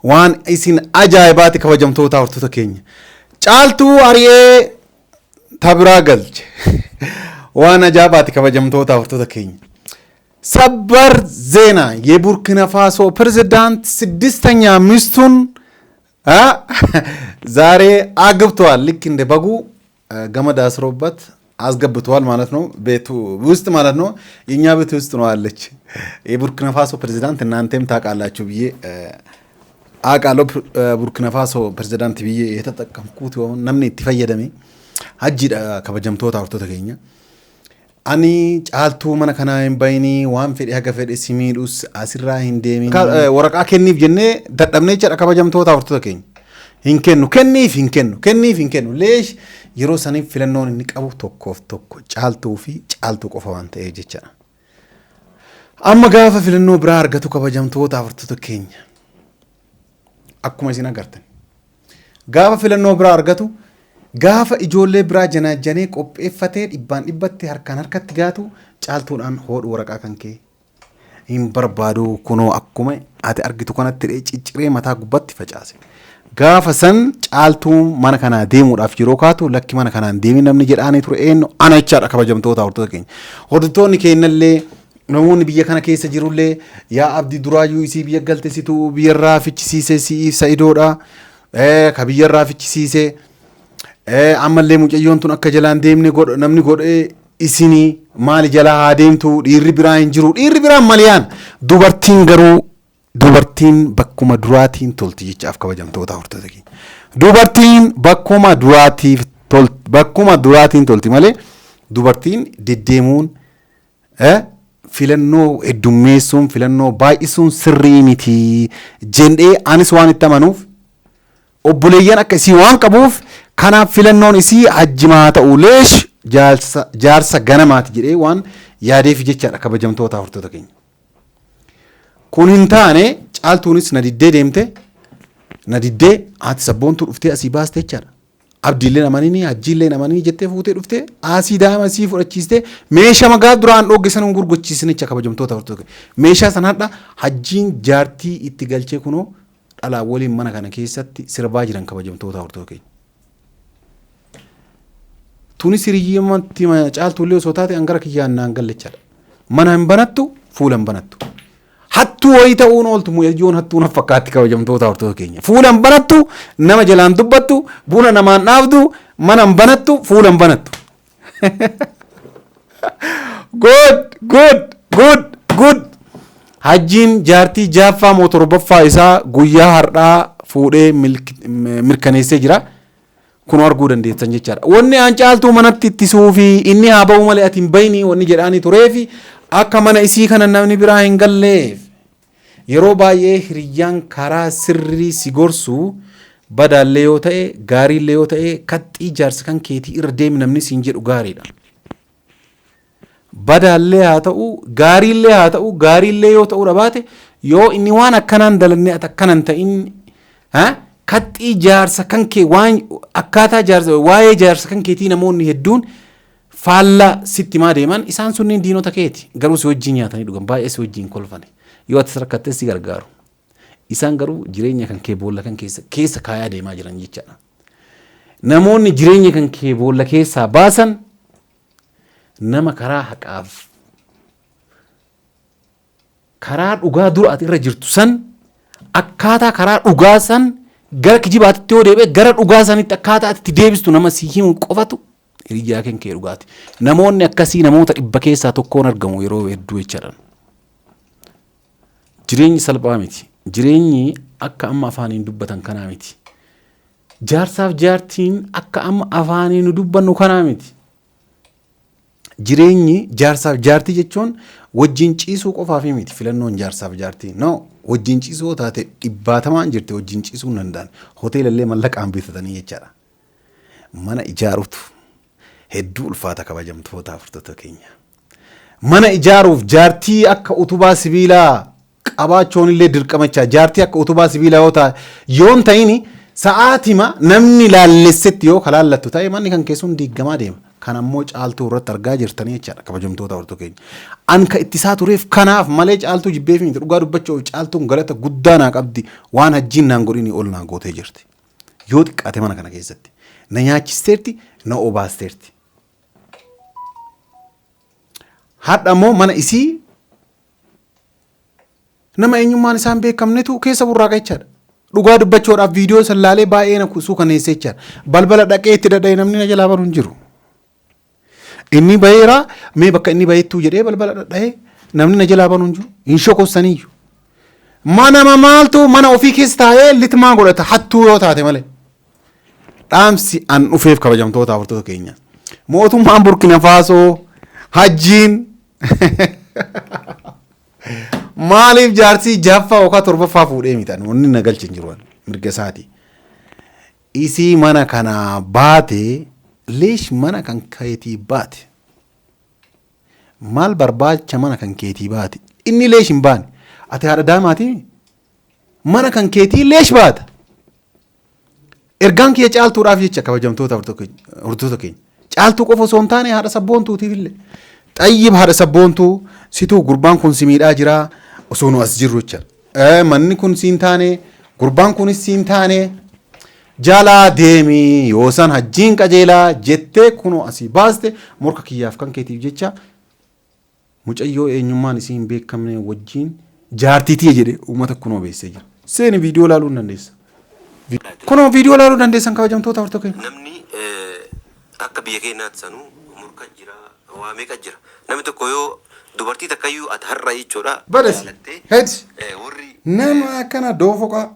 Waan isin ajaa'ibaati kabajamtoota hordoftoota keenya. Caaltuu ari'ee tabiraa galche. Waan ajaa'ibaati kabajamtoota hordoftoota keenya. ሰበር ዜና የቡርኪና ፋሶ ፕሬዝዳንት ስድስተኛ ሚስቱን ዛሬ አግብተዋል። ልክ እንደ በጉ ገመድ አስሮበት አስገብተዋል ማለት ነው። ቤቱ ውስጥ ማለት ነው። የእኛ ቤት ውስጥ ነው አለች የቡርኪና ፋሶ ፕሬዝዳንት። እናንተም ታውቃላችሁ ብዬ አውቃለሁ። ቡርኪና ፋሶ ፕሬዝዳንት ብዬ የተጠቀምኩት namni itti fayyadame hajjiidha kabajamtoota hordoftoota keenya. Ani Caaltuu mana kanaa hin bayinii, waan fedhe haga fedhe si miidhus asirraa hin deemin. Waraqaa kenniif jennee dadhabnee jedha kabajamtoota hordoftoota keenya. Hin kennu, kenniif hin kennu, kenniif hin kennu. Leesh yeroo saniif filannoon inni qabu tokkoof tokko Caaltuu fi Caaltuu qofa waan ta'eef jechaadha. Amma gaafa filannoo biraa argatu kabajamtoota hordoftoota keenya. Akkuma isin agartan. Gaafa filannoo biraa argatu, gaafa ijoollee biraa janaajjanee qopheeffatee dhibbaan dhibbatti harkaan harkatti gaatu, Caaltuudhaan hoodhu waraqaa kan kee hin barbaadu, kunoo akkuma ati argitu kanatti cicciree mataa gubbatti facaase. Gaafa san Caaltuu mana kanaa deemuudhaaf yeroo kaatu, lakki mana kanaan deemin namni jedhaanii ture eenyu? Ana jechaadha kabajamtoota hordoftoota keenya. Hordoftoonni keenyallee, namoonni biyya kana keessa jirullee, yaa Abdii, duraayyuu isii biyya galte situu biyyarraa fichisiise, si'iif Sa'idoodha. Ka biyyarraa fichisiise. Ammallee mucayyoon tun akka jalaan deemne godh namni godhee isinii maali? Jalaa haa deemtu, dhiirri biraa hin jiru, dhiirri biraan maliyaan. Dubartiin garuu dubartiin bakkuma duraatiin tolti jechaaf kabajamtoota hordoftoota keenya. Dubartiin bakkuma duraatiif tolti, bakkuma duraatiin tolti malee dubartiin deddeemuun, filannoo heddummeessuun, filannoo baay'isuun sirrii miti jedhee anis waan itti amanuuf, obboleeyyan akka isii waan qabuuf, kanaaf filannoon isii hajjimaa ta'u leesh jaarsa ganamaati jedhee waan yaadeef jechaadha kabajamtoota hordoftoota keenya. Kun hin taane, Caaltuunis na diddee deemte, na diddee haati sabboontuu dhuftee asii baaste jechaadha. Abdiillee namanini, hajjiillee namanii jettee fuutee dhuftee asii daa'ima asii fudhachiistee meeshaa magaa duraan dhoogge sana gurguchiisne jecha kabajamtoota hordoftoota keenya. Meeshaa sana hadha hajjiin jaartii itti galchee kunoo dhalaa waliin mana kana keessatti sirbaa jiran kabajamtoota hordoftoota keenya. Tunis hiriyyummaatti Caaltuullee osoo taate angara kiyyaan naan gallechaadha. Mana hin banattu, fuula hin banattu. Hattuu wayii ta'uun ooltu, mucayyoon hattuu na fakkaatti kabajamtoota hordoftoota keenya. Fuula hin banattu, nama jalaan dubbattu, buna namaan dhaabdu, mana hin banattu, fuula hin banattu. Good, good, good, good. Hajjiin jaartii jaaffaa moo torbaffaa isaa guyyaa har'aa fuudhee mirkaneessee jira. Kun arguu dandeessan jechaadha. Wanni aan Caaltuu manatti ittisuu fi inni haa ba'u malee ati hin bayini wanni jedhaanii tureefi akka mana isii kana namni biraa hin galleef. Yeroo baay'ee hiriyyaan karaa sirrii si gorsu badaallee yoo ta'e, gaariillee yoo ta'e, kaxxii jaarsa kan keetii irra deemi namni siin jedhu gaariidha. Badaallee haa ta'u, gaariillee haa ta'u, gaariillee yoo ta'uu dhabaate, yoo inni waan akkanaan dalannee ati akkanan ta'in, kaxxii jaarsa kan kee waan akkaataa jaarsa waa'ee jaarsa kan keetii namoonni hedduun faallaa sitti maa deeman, isaan sunniin diinota keeti. Garuu si wajjin nyaatanii dhugan, baay'ee si wajjin kolfan, yoo ati rakkattes si gargaaru. Isaan garuu jireenya kan kee boolla kan keessa keessa kaayaa deemaa jiran jechaadha. Namoonni jireenya kan kee boolla keessaa baasan nama karaa haqaaf karaa dhugaa dura ati irra jirtu san, akkaataa karaa dhugaa san gara kijibaatitti yoo deebi'e, gara dhugaa sanitti akkaataa ati itti deebistu nama si himu qofatu hiriyyaa kan kee dhugaati. Namoonni akkasii namoota 100 keessaa tokkoon argamu yeroo hedduu jechaadha. Jireenyi salphaa miti. Jireenyi akka amma afaaniin dubbatan kanaa miti. Jaarsaaf jaartiin akka amma afaaniin nu dubbannu kanaa miti. Jireenyi jaarsaaf jaartii jechuun wajjin ciisuu qofaaf miti filannoon jaarsaaf jaartii. No, wajjin ciisuu yoo taate dhibbaatamaan jirti, wajjin ciisuu hin danda'an. Hoteelallee mallaqaan bitatanii jechaadha. Mana ijaaruutu hedduu ulfaata kabajamtoota hordoftoota keenya. Mana ijaaruuf jaartii akka utubaa sibiilaa qabaachuun illee dirqamachaa, jaartii akka utubaa sibiilaa yoo ta'a yoon ta'ini, sa'aatima namni laallessetti yoo kalaallattu ta'e manni kan keessuun diigamaa deema. Kan ammoo Caaltuu irratti argaa jirtanii jechaadha kabajamtoota hortuu keenya. An ka ittisaa tureef kanaaf malee Caaltuu jibbeef miti. Dhugaa dubbachuuf Caaltuun galata guddaa naa qabdi. Waan hajjiin naan godhinii ol naa gootee jirti. Yoo xiqqaate mana kana keessatti. Na nyaachisteerti, na obaasteerti. Hadha immoo mana isii nama eenyummaan isaa hin beekamnetu keessa burraaqa jechaadha. Dhugaa dubbachuudhaaf viidiyoo san laalee baay'ee na suukaneesse jechaadha. Balbala dhaqee itti dhadha'e namni na jalaa baru hin jiru. Inni baheera mee bakka inni bahettuu jedhee balbala dhadha'ee namni na jalaa banu hin jiru. Hin shokossaniyyuu. Mana maaltu mana ofii keessa taa'ee litmaa godhata hattuu yoo taate malee. Dhaamsi an dhufeef kabajamtoota hordoftoota keenya. Mootummaan Burkina Faasoo hajjiin maaliif jaarsii jaffaa yookaan torbaffaa fuudhee miti ani wanni na galche hin jiru ani mirga isaati. Isii mana kanaa baate leesh mana kan keetii baate maal barbaacha mana kan keetii baate inni leesh hin baane ati haadha daa'imaatii mana kan keetii leesh baata. Ergaan kiyya caaltuudhaaf jecha kabajamtoota hordoftoota keenya. Caaltuu qofa osoo hin taane haadha sabboontuutiif illee. Xayyib haadha sabboontuu situu gurbaan kun si miidhaa jira osoo nu as jirru jecha. Manni kun siin taane gurbaan kunis siin taane jalaa deemi yoosan hajjiin qajeelaa jettee kunoo asii baaste morka kiyyaaf kan keetiif jecha mucayyoo eenyummaan isii hin beekamne wajjiin jaartii tiyya jedhe uummata kunoo beeksisee jira. Seeni viidiyoo ilaaluu hin dandeessa. Kunoo viidiyoo ilaaluu dandeessan kabajamtoota hortoo keenya. Namni akka biyya keenyaatti sanuu murka jira, waa meeqa jira. Namni tokko yoo dubartii takkayyuu ati har'a jechuudha Badasi. jaalattee Head. warri Nama akkana doofoqaa.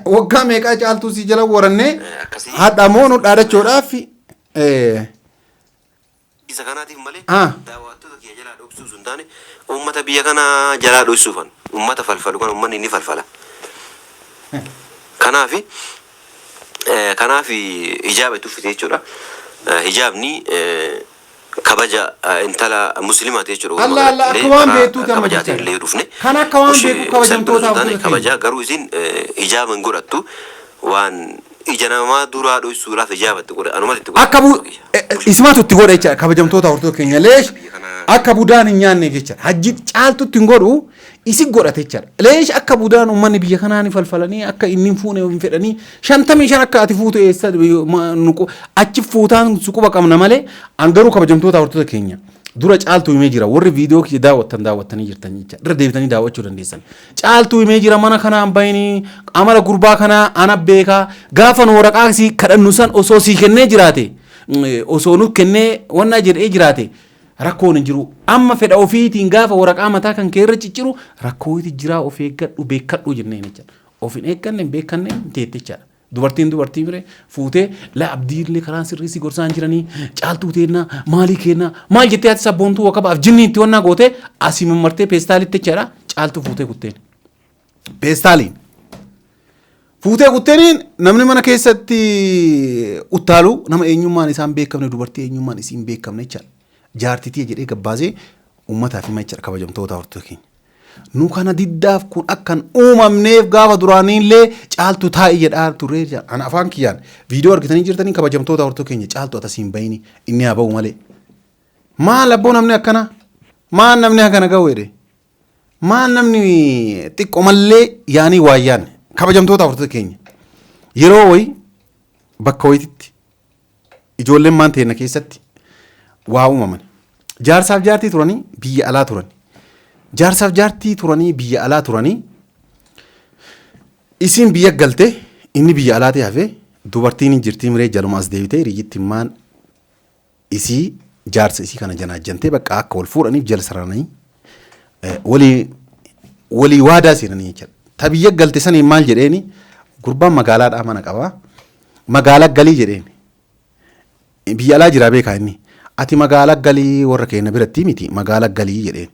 Waggaa meeqaa caaltuu sii jala warannee akkasii hadha moo nu dhaadachuudhaaf Isa kanaatiif malee Ah. daawwattoota kiyya jalaa dhoksuu osoo hin taane uummata biyya kanaa jalaa dhoksuufan uummata falfalu kana uummanni ni falfala. Kanaafi kanaafi hijaaba itti uffite jechuudha. Hijaabni kabaja intala musliimaati jechuudha. Allah Allah akka waan beektuuti amma Kabajaatiin jecha. illee dhufne. Kan akka waan beeku kabajamtootaaf taane gosa kabaja garuu isin hijaaba hin godhattu waan ija namaa duraa dhoksuudhaaf hijaaba itti godha anumatti itti godha. Akka bu ismaatu itti godha jecha kabajamtoota hordoftoota keenya leesh akka budaan hin nyaanneef jecha hajji caaltutti hin godhu isi godhate jecha leesh akka budaan uummanni biyya kanaa ni falfalanii akka inni hin fuune hin fedhanii 55 akka ati fuutu eessa achi fuutaan si quba qabna malee an garuu kabajamtoota hordoftoota keenya Dura Caaltuu himee jira. Warri viidiyoo kiyya daawwattan daawwattanii jirtan jecha. Irra deebitanii daawwachuu dandeessan. Caaltuu himee jira mana kanaa hin bayinii amala gurbaa kanaa ana beekaa gaafa nu waraqaa sii kadhannu san osoo sii kennee jiraate osoo nu kennee wannaa jedhee jiraate rakkoon hin jiru. Amma fedha ofiitiin gaafa waraqaa mataa kan kee irra cicciru rakkootu jiraa of eeggadhu beekkadhu jenneen jecha. Of hin eegganne hin beekkanne hin teette jechaadha. Dubartiin dubartii mire fuutee laa abdiillee karaan sirrii si gorsaa hin jiranii caaltuu teennaa maalii keennaa maal jettee ati sabboontuu wakabaaf jinnii itti wannaa gootee asii mammartee peestaalitti jechaadha caaltuu fuutee kutteen. Peestaaliin. Fuutee kutteeniin namni mana keessatti uttaalu nama eenyummaan isaan beekamne dubartii eenyummaan isii hin beekamne jechaadha. Jaartitii jedhee gabbaasee uummataaf hima jechaadha kabajamtoota hordoftoota keenya. Nu kana diddaaf kun akka hin uumamneef gaafa duraaniillee caaltu taa'i jedhaa turre jedha. Ana afaan kiyyaan viidiyoo argitanii jirtanii kabajamtoota hortoo keenya caaltu atas hin bayini inni haa ba'u malee. Maal abboo namni akkana? Maal namni akkana ga'u jedhe? Maal namni xiqqoo mallee yaanii waa yaanne kabajamtoota hortoo keenya. Yeroo wayi bakka wayititti Ijoolleen maan teenna keessatti waa uumaman. Jaarsaaf jaartii turanii biyya alaa turan. Jaarsaaf jaartii turanii biyya alaa turanii isiin biyya galte inni biyya alaatii hafe dubartiin hin jirtii miree jaluma as deebitee hiriyyittiin maan isii jaarsa isii kana janaajjantee bakka akka wal fuudhaniif jala sararanii walii walii waadaa seenanii jechuudha. Ta biyya galte saniin maal jedheeni gurbaan magaalaadhaa mana qabaa. Magaala galii jedheen. Biyya alaa jiraa beekaa inni. Ati magaala galii warra keenya biratti miti magaala galii jedheen.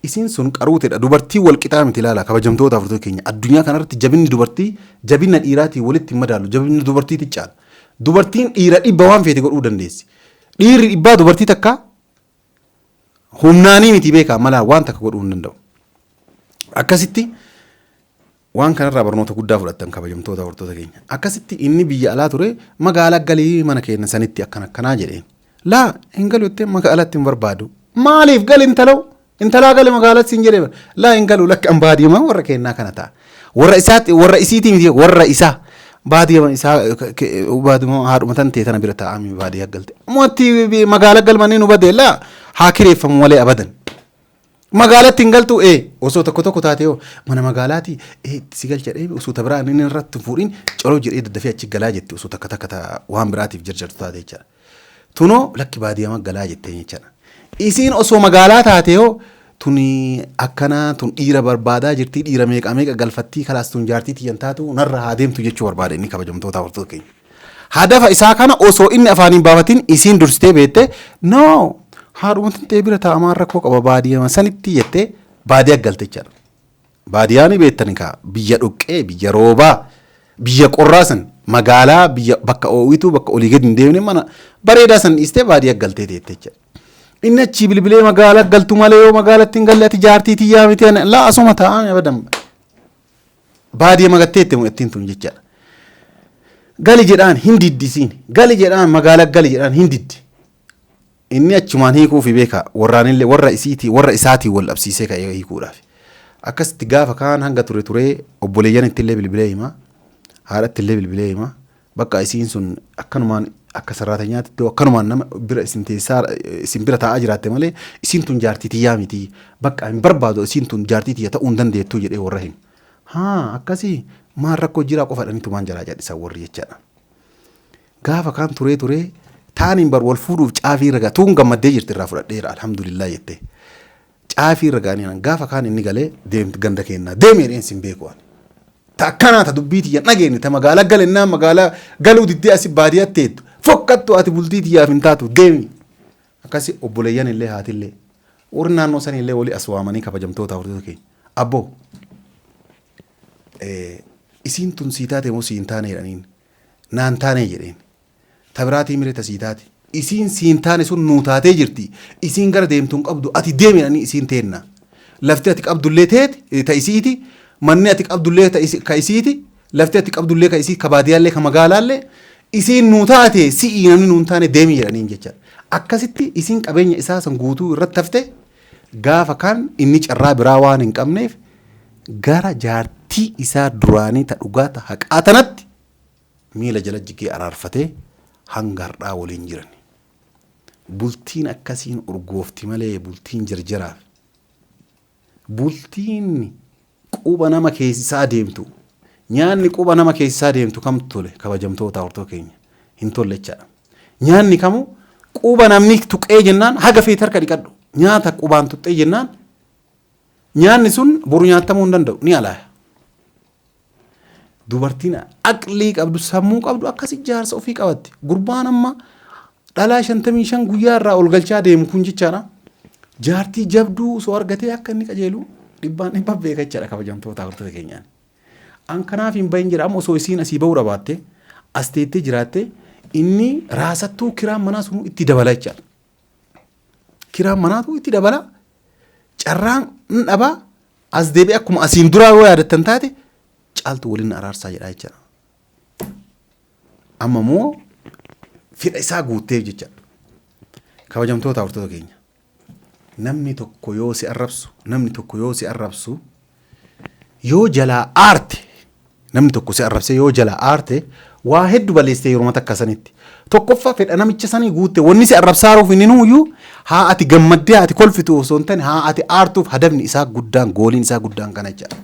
Isiin sun qaruutedha. Dubartii wal qixaa miti ilaala kabajamtoota afurtoo keenya. Addunyaa kanarratti jabinni dubartii jabina dhiiraatiin walitti hin madaalu. Jabinni dubartiiti caala. Dubartiin dhiira dhibba waan feete godhuu dandeessi. Dhiirri dhibbaa dubartii takka humnaanii miti beekaa malaa waan takka godhuu hin danda'u. Akkasitti Waan kanarraa barnoota guddaa fudhattan kabajamtoota hordoftoota keenya. Akkasitti inni biyya alaa ture magaalaa galii mana keenya sanitti akkana akkanaa jedheen. Laa hin galu jettee magaalatti hin barbaadu. Maaliif gali intalaw intalaa gali magaalatti siin jedhee laa hin galu lakki an baadiyyaa warra kennaa kana ta'a. Warra isaatti warra isiitii miti warra isaa baadiyyaa isaa baadiyyaa haadhuma tan ta'e tana bira taa'anii baadiyyaa galte. Mootii magaala galmanii nu badee laa haa kireeffamu malee abadan. Magaalatti hin galtu ee osoo tokko tokko taate yoo mana magaalaati ee itti si galcha dhee osoo ta biraa inni irratti hin fuudhin coloo jedhee daddafee achi galaa jetti osoo takka takka ta waan biraatiif jarjartu taate jechaadha. Tunoo lakki baadiyyaa galaa jettee jechaadha. Isiin osoo magaalaa taate yoo tuni akkanaa tun dhiira barbaadaa jirtii dhiira meeqa meeqa galfattii kalaas tun jaartii tiyyan taatu narra haa deemtu jechuu barbaada inni kabajamtoota hordoftoota keenya. Hadafa isaa kana osoo inni afaaniin baafatin isiin dursitee beekte no haadhuma tantee bira taa'amaan rakkoo qaba baadiyyaa sanitti jettee baadiyyaa galte jechaadha. Baadiyyaa ni beektani kaa biyya dhoqqee biyya roobaa biyya qorraa san magaalaa biyya bakka oowituu bakka olii gadi hin deemne mana bareedaa san dhiistee baadiyyaa galtee teette jechaadha. Inni achii bilbilee magaalaa galtu malee yoo magaalatti hin galle ati jaartii tiyyaa miti laa asuma taa'ame abadan baadiyyaa magatteette mu'attiin tun jechaadha. Gali jedhaan hin diddisiin gali jedhaan magaalaa gali jedhaan hin diddi. Inni achumaan hiikuufi beeka warraanillee warra isiitii warra isaatii wal dhabsiisee ka'ee hiikuudhaaf. Akkasitti gaafa kaan hanga ture turee obboleeyyan ittillee bilbilee hima haadhatti illee bilbilee hima bakka isiin sun akkanumaan akka saraatanyaatti akkanumaan nama bira isin teessaa isin bira taa'aa jiraatte malee isiin tun jaartii tiyyaa miti bakka hin barbaadu isiin tun jaartii tiyya ta'uu hin dandeettu jedhee warra hima. Haa akkasii maal rakkoo jiraa qofa dhanitu maan jalaa jedhisan warri jechaadha. Gaafa kaan turee turee taaniin bar wal fuudhuuf caafii ragaa tuun gammaddee jirti irraa fudhadheera alhamdulillah jettee. Caafii ragaanii gaafa kaan inni galee deemti ganda kennaa deemee dheen sin beeku ani. Ta akkanaa ta dubbii tiyya dhageenye ta magaalaa galennaa magaalaa galuu diddee asi baadiyyaa teettu fokkattu ati bultii tiyyaaf hin taatu deemi. Akkasi obboleeyyan illee haatillee warri naannoo sanii illee walii as waamanii kabajamtoota hordoftoota keenya. Abboo isiin tun sii taate moo sii hin taane jedhaniin naan taane jedheen. Ta biraatii mire ta sii taate. Isiin sii hin taane sun nuu taatee jirti. Isiin gara deemtu hin qabdu ati deemi jedhanii isiin teenna. Lafti ati qabdullee teeti ta isiiti. Manni ati qabdullee ta ka isiiti. Lafti ati qabdullee ka isii ka baadiyyaallee ka magaalaallee isiin nuu taate si'ii namni nuu hin taane deemi jedhaniin jechaadha. Akkasitti isiin qabeenya isaa san guutuu irratti hafte gaafa kaan inni carraa biraa waan hin qabneef gara jaartii isaa duraanii ta dhugaa ta haqaa tanatti miila jala jigee araarfatee hanga har'aa waliin jiran. Bultiin akkasiin urgoofti malee bultiin jarjaraaf. Bultiin quba nama keessisaa deemtu nyaanni quba nama keessisaa deemtu kamtu tole kabajamtoota hortoo keenya hin tolle jechaadha. Nyaanni kamu quba namni tuqee jennaan haga feete harka dhiqadhu nyaata qubaan tuqxee jennaan nyaanni sun boru nyaatamuu hin danda'u ni alaaya. Dubartiin aqlii qabdu sammuu qabdu akkas ijaarsa ofii qabatti. Gurbaan amma dhalaa 55 guyyaa irraa ol galchaa deemu kun jechaadha. Jaartii jabduu osoo argatee akka inni qajeelu dhibbaan dhibba beeka jechaadha kabajamtoota hordoftoota keenyaan. An kanaaf hin bahin jedha amma osoo isiin asii bahuu dhabaatte as teettee jiraatte inni raasattuu kiraan manaa sunuu itti dabala jechaadha. Kiraan manaatu itti dabala carraan hin dhabaa as deebi'ee akkuma asiin duraa yoo yaadattan taate caaltu waliin araarsaa jedhaa jechaadha. Amma immoo fedha isaa guutteef jechaadha. Kabajamtoota hordoftoota keenya. Namni tokko yoo si arrabsu namni tokko yoo si arrabsu yoo jalaa aarte namni tokko si arrabse yoo jalaa aarte waa hedduu balleessite yeroo takka sanitti. Tokkoffaa fedha namicha sanii guutte wanni si arrabsaaruuf inni nuyyuu haa ati gammaddee haa ati kolfitu osoo hin taane haa ati aartuuf hadafni isaa guddaan gooliin isaa guddaan kana jechaadha.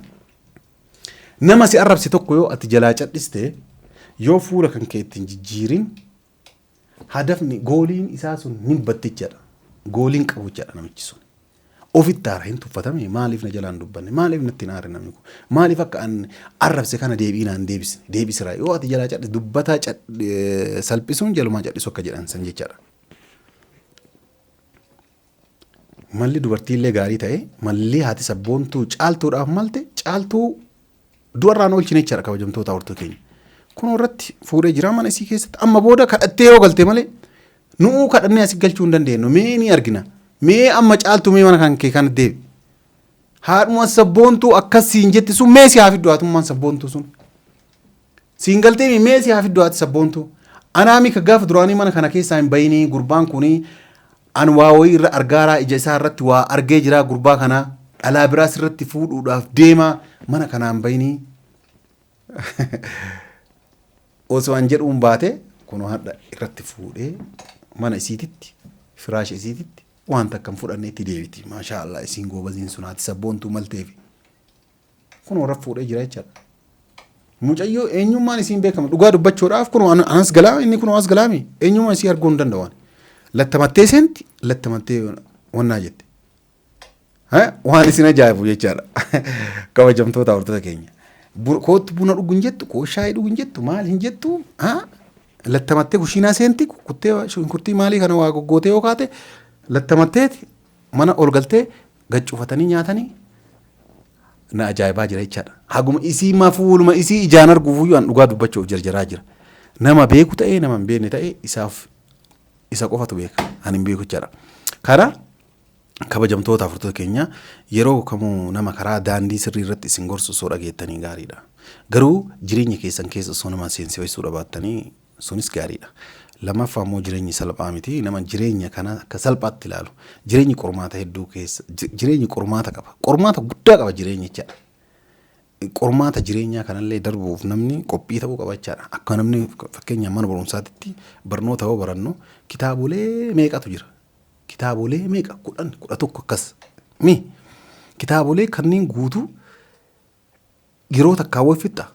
Nama si arrabse tokko yoo ati jalaa cadhiste yoo fuula kan kee ittiin jijjiirin hadafni gooliin isaa sun ni batti jechaadha. Gooliin qabu jechaadha namichi sun. Ofitti aara hin tuffatame maaliif na jalaan dubbanne maaliif natti hin aare namni kun maaliif akka an arrabse kana deebii naan deebisne deebisira yoo ati jalaa cadhiste dubbataa salphisuun jalumaa cadhisu akka jedhan san jechaadha. Malli dubartiillee gaarii ta'e malli haati sabboontuu caaltuudhaaf malte caaltuu du'arraan oolchine jechaadha kabajamtoota hortuu keenya. Kun irratti fuudhee jira mana isii keessatti amma booda kadhattee yoo galte malee nu'uu kadhannee asii galchuu hin dandeenyu mee ni argina mee amma caaltuu mee mana kan kee kana deebi. Haadhuma sabboontuu akkas siin jetti sun mee si haa fiddu haatummaan sabboontuu sun. Siin galtee mee si haa fiddu haati sabboontuu. Anaami ka gaafa duraanii mana kana keessaa hin bayinii, gurbaan kuni an waa wayii irra argaaraa, ija isaa irratti waa argee jira, gurbaa kana dhalaa biraas irratti fuudhuudhaaf deema, mana kanaan bayinii osoo an jedhuun baate, kunoo hadha irratti fuudhee mana isiititti, firaasha isiititti waan takka hin fudhanne itti deebiti. Maashaa Allah, isiin goobaziin sun haati sabboontuu malteefi. Kunoo irra fuudhee jira jechaadha. Mucayyoo eenyummaan isiin beekama dhugaa dubbachuudhaaf, kunoo anas galaa, inni kunoo as galaami, eenyummaa isii arguu hin danda'u. Lattamattee seenti, lattamattee wannaa jette. Waan isin ajaa'ibu jechaadha. Kabajamtoota hordoftoota keenya. Kootu buna dhugu hin jettu, koo shaayii dhugu hin jettu, maal hin jettu. Lattamattee kushiinaa seenti, kuttee shunkurtii maalii kana waa goggootee yoo kaate, lattamatteeti mana ol galtee gaccufatanii nyaatanii na ajaa'ibaa jira jechaadha. Haguma isii mafuuluma isii ijaan arguufuyyuu an dhugaa dubbachuuf jarjaraa jira. Nama beeku ta'ee nama hin beekne ta'ee isaaf isa qofatu beeka. Ani hin beeku jechaadha. Kana kabajamtoota hordoftoota keenya, yeroo kamuu nama karaa daandii sirrii irratti isin gorsu osoo dhageettanii gaariidha. Garuu jireenya keessan keessa osoo nama seensifachuu dhabaattanii sunis gaariidha. Lammaffaa immoo jireenyi salphaa miti. Nama jireenya kana akka salphaatti ilaalu. Jireenyi qormaata hedduu keessa, jireenyi qormaata qaba. Qormaata guddaa qaba jireenyi jechaadha. Qormaata jireenyaa kanallee darbuuf namni qophii ta'uu qaba jechaadha. Akka namni fakkeenyaaf mana barumsaatitti barnoota yoo barannu kitaabolee meeqatu jira? Kitaabolee meeqa? 10, 11 akkas. Mi kitaabolee kanneen guutuu yeroo takkaa wal fixxa.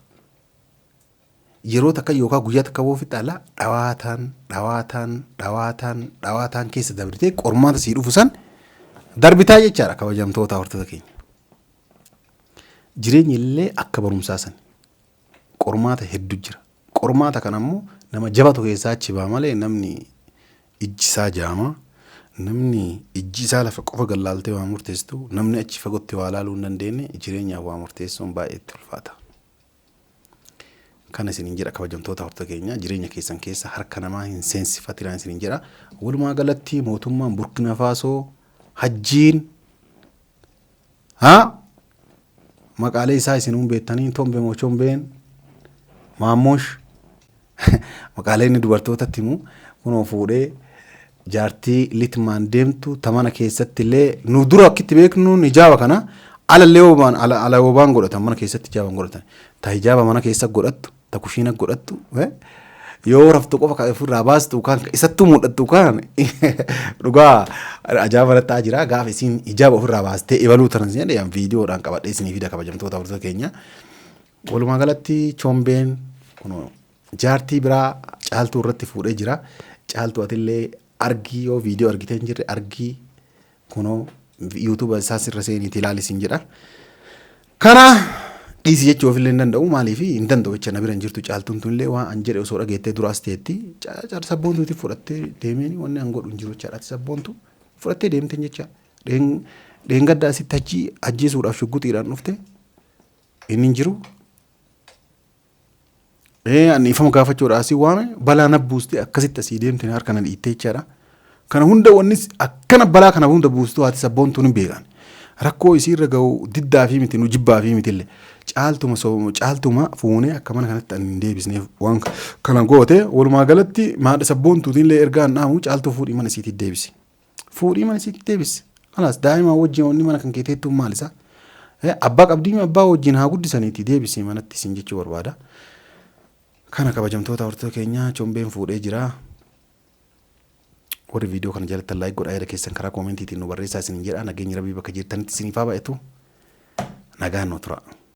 Yeroo takka yookaan guyyaa takka wal fixxa ala dhawaataan dhawaataan dhawaataan dhawaataan keessa dabritee qormaata sii dhufu san darbitaa jechaadha, kabajamtoota hordoftoota keenya. Jireenyi illee akka barumsaa san qormaata hedduu jira. Qormaata kana immoo nama jabatu keessaa achi ba'a malee namni ijji isaa jaama, namni ijji isaa lafa qofa gallaaltee waa murteessitu, namni achi fagootti waa laaluu hin dandeenye jireenyaaf waa murteessuun baay'ee itti ulfaata. Kana isiniin jedha, kabajamtoota hordoftoota keenya, jireenya keessan keessa harka namaa hin seensifatinaa isiniin jedha. Walumaa galatti mootummaan Burkina Faasoo hajjiin haa maqaalee isaa isinuu beektanii, Tombe Mochombeen, Maammosh, maqaalee inni dubartootatti himu, kunoo fuudhee jaartii litmaan deemtu ta mana keessatti illee, nu dura akkitti beeknu hijaaba kana alallee hobaan ala hobaan godhatan, mana keessatti hijaaban godhatan, ta hijaaba mana keessa godhattu, ta kushiina godhattu, yoo raftu qofa kan ofirraa baastu kan isattuu mul'attu kan dhugaa ajaa'iba ta'aa jira. Gaafa isiin hijaaba ofirraa baastee ibaluu tanan siin jedhan viidiyoodhaan qabadhee isinii fida, kabajamtoota hordoftoota keenya. Walumaa galatti Chombeen kunoo jaartii biraa Caaltuu irratti fuudhee jira. Caaltuu, atillee argii, yoo viidiyoo argitee hin jirre argii, kunoo yuutuuba isaas irra seeniiti ilaali siin jedha. Kana dhiisi jechuu ofillee hin danda'u, maaliif hin danda'u jecha, na bira hin jirtu Caaltuun tunillee. Waan an jedhe osoo dhageettee duraas teetti sabboontuuti fudhattee deemeen wanni an godhu hin jiru jechaadha. Ati sabboontu fudhattee deemteen jecha dheengadda asitti achi ajjeesuudhaaf shugguxiidhaan dhufte, inni hin jiru. Ani ifama gaafachuudha asii waame, balaa na buustee akkasitti asii deemte, harka na dhiittee jechaadha. Kana hunda wanni akkana balaa kana hunda buustuu haati sabboontuun hin beekan. Rakkoo isiirra ga'u diddaa fi miti, nu jibbaa fi miti illee. Caaltuma caaltuma fuunee akka mana kanatti ani hin deebisneef waan kana goote. Walumaa galatti maadha sabboontuutiin illee ergaa hin dhaamu, Caaltuu fuudhii mana isiitti deebisi. Fuudhii mana isiitti deebisi. Kanaas daa'ima wajjin wanni mana kan keeteettuun maal isaa? Abbaa qabdii, abbaa wajjin haa guddisaniitii deebisii manatti isin jechuu barbaada. Kana kabajamtoota hordoftoota keenya, Chombeen fuudhee jira. Warri viidiyoo kana jalatti like godhaa, yaada keessan karaa koomentiitiin nu barreessaa isin jedha. Nageenyi Rabbii bakka jirtanitti isiniif haa baay'atu. Nagaan nu tura.